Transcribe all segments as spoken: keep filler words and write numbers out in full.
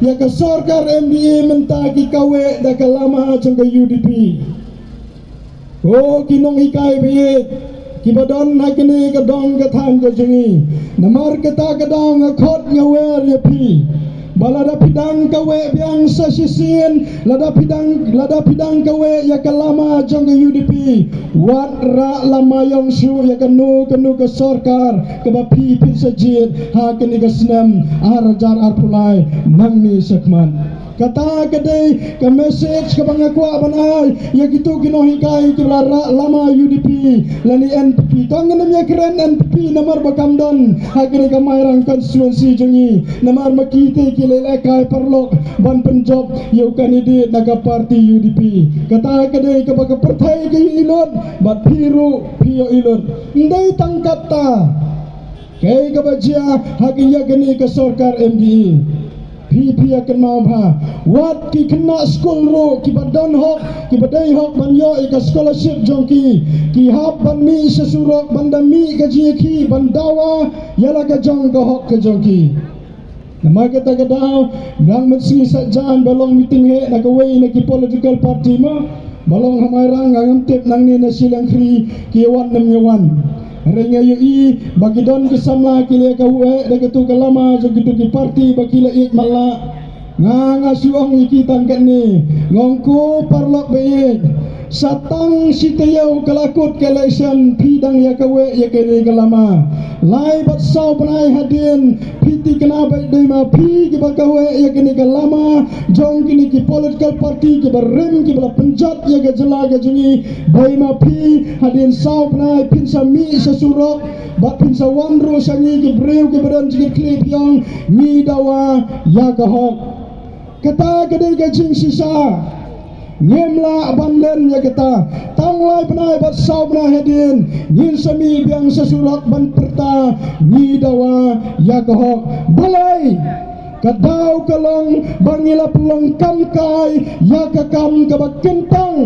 Ïa ka sorkar M D A mynta ki kaweh da ka lama jong ka U D P. O ki nonghikai baieit, ki ba don ha kane ka dong ka thaiñ ka jong ngi. Namar kata ka daw nga khot nga wer ïa phi ba lada phi dang kaweh biang sa shisien, lada phi dang, lada phi dang kaweh ïa ka lama jong ka U D P, wat rah lama ïong shuh ïa kano kano ka sorkar kaba phi phin sa jied ha kane ka snem ar hajar arphew lai nangne shakhmat. Kata ka dei ka message kaba nga kwah ban ai ïa kito ki nonghikai kiba la rah lama U D P lane N P P. Tang ngam ïa kren N P P namar ba kam don ha kane ka Mairang constituency jong ngi, namar ma ki te ki leh lehkai paralok ban pynjop ïa u candidate na ka party U D P. Kata ka dei kaba ka pyrthei ka ïohi lut bad phi ruh phi ïohi lut. Ym dei tang kata, kaei kaba jia ha ka ïa kane ka sorkar M D A. Phi phi ïa kynmaw bha, wat ki khynnah skul ruh kiba don hok, kiba dei hok ban ïoh ïa ka scholarship jong ki, ki hap ban mih sha surok ban da mih ka jingïakhih ban dawa ïa la ka jong ka hok ka jong ki. Namar kata ka daw, dang mynsngi saitjaiñ ba long meeting heh na kawei na ki political party mo, ba long ha Mairang, nga ngam tip nangne na Shillong Khri ki ïa wan ne ym ïa wan. Hynrei nga ïohi ba ki don ki samla ki leh ka heh da katu ka lama jong kitu ki party ba ki la ïeit matlah. Nga, nga shu ong ïa ki tang katne, nga ong ko paralok baieit, sa tang shi taïew ka la kut ka election phi dang ïa kaweh ïa kane ka lama. Lai bad saw bnai hadien phi thikna ba dei ma phi kiba kaweh ïa kane ka lama jong kine ki political party kiba rim kiba la pynjot ïa ka jylla ka jong ngi. Dei ma phi hadien saw bnai phin sa mih sha surok bad phin sa wan ruh sha ngi ki briew kiba don jingkitkhlieh, phi ong ngi dawa ïa ka hok. Kata ka dei ka jingshisha. Ngim lah ban len ïa kata. Tang lai bnai bad saw bnai hadien ngin sa mih biang sha surok ban pyrta ngi dawa ïa ka hok. Balei? Ka daw ka long ba ngi la pynlong kam kai ïa ka kam kaba kyntang.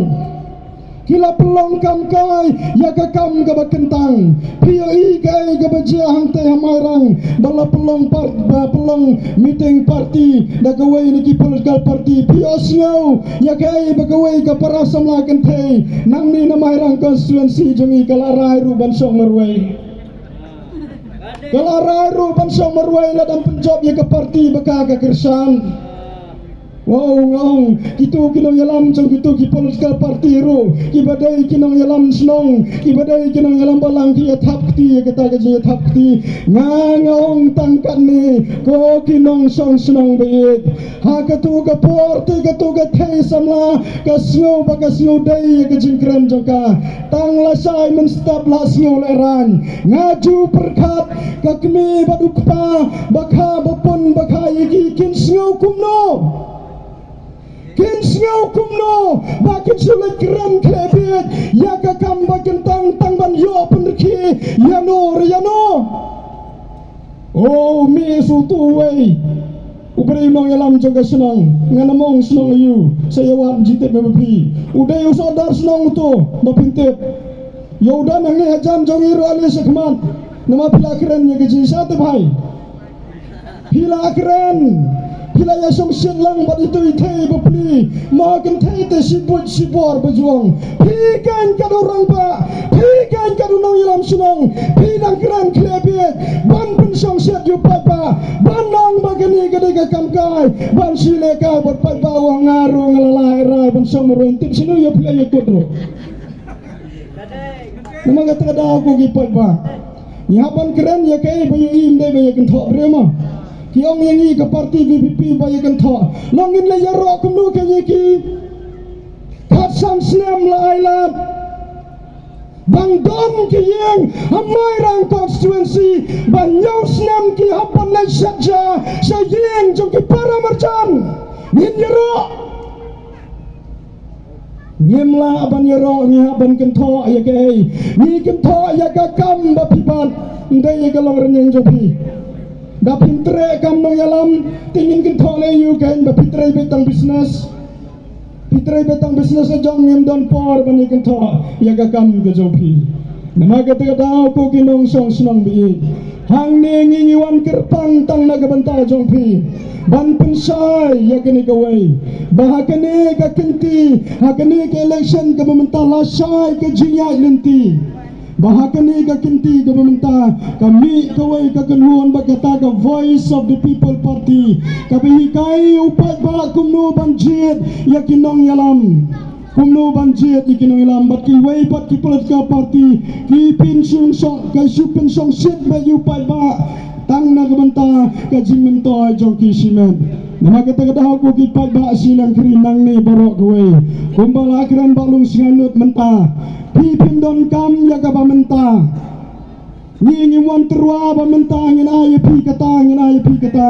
Ki la pynlong kam kai ïa ka kam kaba kyntang. Phi ïohi kaei kaba jia hangtei ha Mairang ba la pynlong par-, ba pynlong meeting party da kawei na ki political party. Phi ïohsngew ïa kaei ba kawei ka para samla kynthei nangne na Mairang constituency jong ngi ka la rai ruh ban shong marwei. Ka la rai ruh ban shong marwei lada ym pynjop ïa ka party ba ka ka kyrshan. Wow, nga ong, kito ki nongïalam jong kito ki political party ruh, kiba dei ki nongïalam shnong, kiba dei ki nongïalam balang ki ïa thap kti ïa kata ka jingïathap kti. Nga, nga ong tang katne, ko ki nongshong shnong baieit, ha kato ka por te kato ka thei samla ka sngew ba ka sngew dei ïa ka jingkren jong ka. Tang lashai mynstep la sngew lehraiñ. Nga ju pyrkhat ka kmie bad u kpa ba kha ba pun ba kha ïa ki kin sngew kumno. Kin sngew kumno ba kin shu leit kren khleh bieit ïa ka kam ba kyntang tang ban ïoh pynrkhie ïano re ïano. O, mih shuh utu uwei u briew nongïalam jong ka shnong, ngan ym ong shnong aïu, sa ïa wad jingtip me ma phi. U dei u sordar shnong utu ba phin tip. Ïa u don hangne hajan jong ngi ruh ale shakhmat. Namar phi la kren ïa ka jingshisha te bhai. Phi la kren, phi la ïa shongshit lang bad itu i thei bapli. Mo kynthei te shibun shibor ba ju ong. Phi kein katto rangbah, phi kein katto nongïalam shnong, phi dang kren khleh bieit ban pynshongshit ïa u paidbah, ban ong ba kane ka dei ka kam kai ban shu leh kai bad paidbah. Ong nga ruh nga la lah rai ban shong marwei, tip shano ïa phi la ïa kut ruh. Namar kata ka daw ko ki paidbah, ngi hap ban kren ïa kaei ba ïohi, ym dei ba ïa kynthoh briew mo. Ki ong ïa ngi ka party V P P ba ïa kynthoh. Long ngin leh ïaroh kumno kein ïa ki? Khatsan snem la ai lad. Bang don ki ïing ha Mairang constituency ba hynñiew snem ki hap ban leit shet ja sha ïing jong ki para marjan. Ngin ïaroh. Ngim lah ban ïaroh, ngi hap ban kynthoh ïa kaei? Ngi kynthoh ïa ka kam ba phi bat, ym dei ïa ka long rynïeng jong phi. Da phim treh kam nongïalam, te ngin kynthoh leh ïa u kein ba phi trei beit tang business. Phi trei beit tang business la jong, ngim don por ban ïa kynthoh ïa ka kam ka jong phi. Namar kata ka daw, ko ki nongshong shnong ba ïeit, hangne ngi ngi wan kyrpang tang na ka bynta jong phi ban pynshai ïa kane kawei, ba ha kane ka kynti, ha kane ka election kaba mynta la shai ka jingïaid lynti, ba ha kane ka kynti kaba mynta ka mih kawei ka kynhun bad kata ka Voice of the People Party kaba hikai u paidbah kumno ban jied ïa ki nongïalam. Kumno ban jied ïa ki nongïalam bad kiwei pat ki political party ki pynshong shong, ki shu pynshong shit bad ïa u paidbah tang na ka bynta ka jingmyntoi jong ki shimet. Namar kata ka daw, ko ki paidbah Shillong Khri, nangne baroh kawei, kumba la kren Bah Lungsngainlut mynta, phi phim donkam ïa kaba mynta. Ngi ngim wan tyrwa ba mynta ngin ai ïa phi kata, ngin ai ïa phi kata.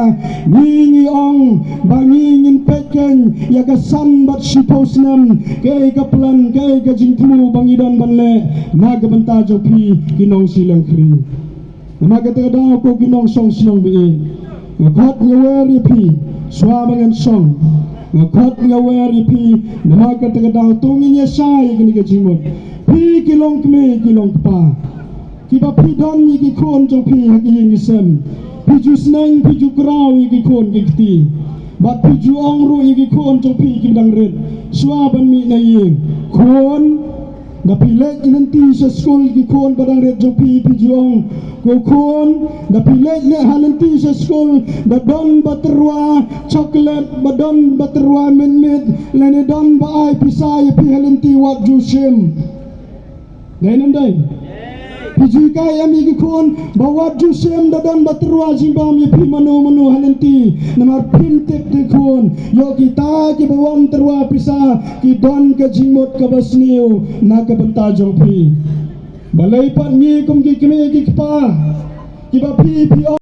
Ngi ngi ong ba ngi ngin peit keiñ ïa ka san bad shiphew snem, kaei ka plan, kaei ka jingthmu ba ngi don ban leh na ka bynta jong phi ki nong Shillong Khri. Namar kata ka daw, ko ki nongshong shnong ba ïeit, nga khot nga wer ïa phi shuwa ba ngan shong. Nga khot nga wer ïa phi, namar kata ka daw to ngin ïa shai ïa kane ka jingmut. Phi ki long kmie ki long kpa, kiba phi don ïa ki khun jong phi ha ki ïing ki sem, phi ju sneng, phi ju kraw ïa ki khun ki kti, bad phi ju ong ruh ïa ki khun jong phi kiba dang rit shuwa ban mih na ïing, khun, da phi leit lynti sha skul, ki khun ba dang rit jong phi, phi ju ong, ko khun, da phi leit leh ha lynti sha skul, da don ba tyrwa chocolate, ba don ba tyrwa mitmit, lane don ba ai pisa ïa phi ha lynti, wat ju shim. Dei ne ym dei? Phi ju hikai em ïa ki khun ba wat ju shim, da don ba tyrwa jingbam ïa phi mano mano ha lynti? Namar phim tip, te khun, ïoh kita kiba wan tyrwa pisa ki don ka jingmut kaba sniew na ka bynta jong phi. Balei pat ngi kum ki kmie ki kpa kiba phi phi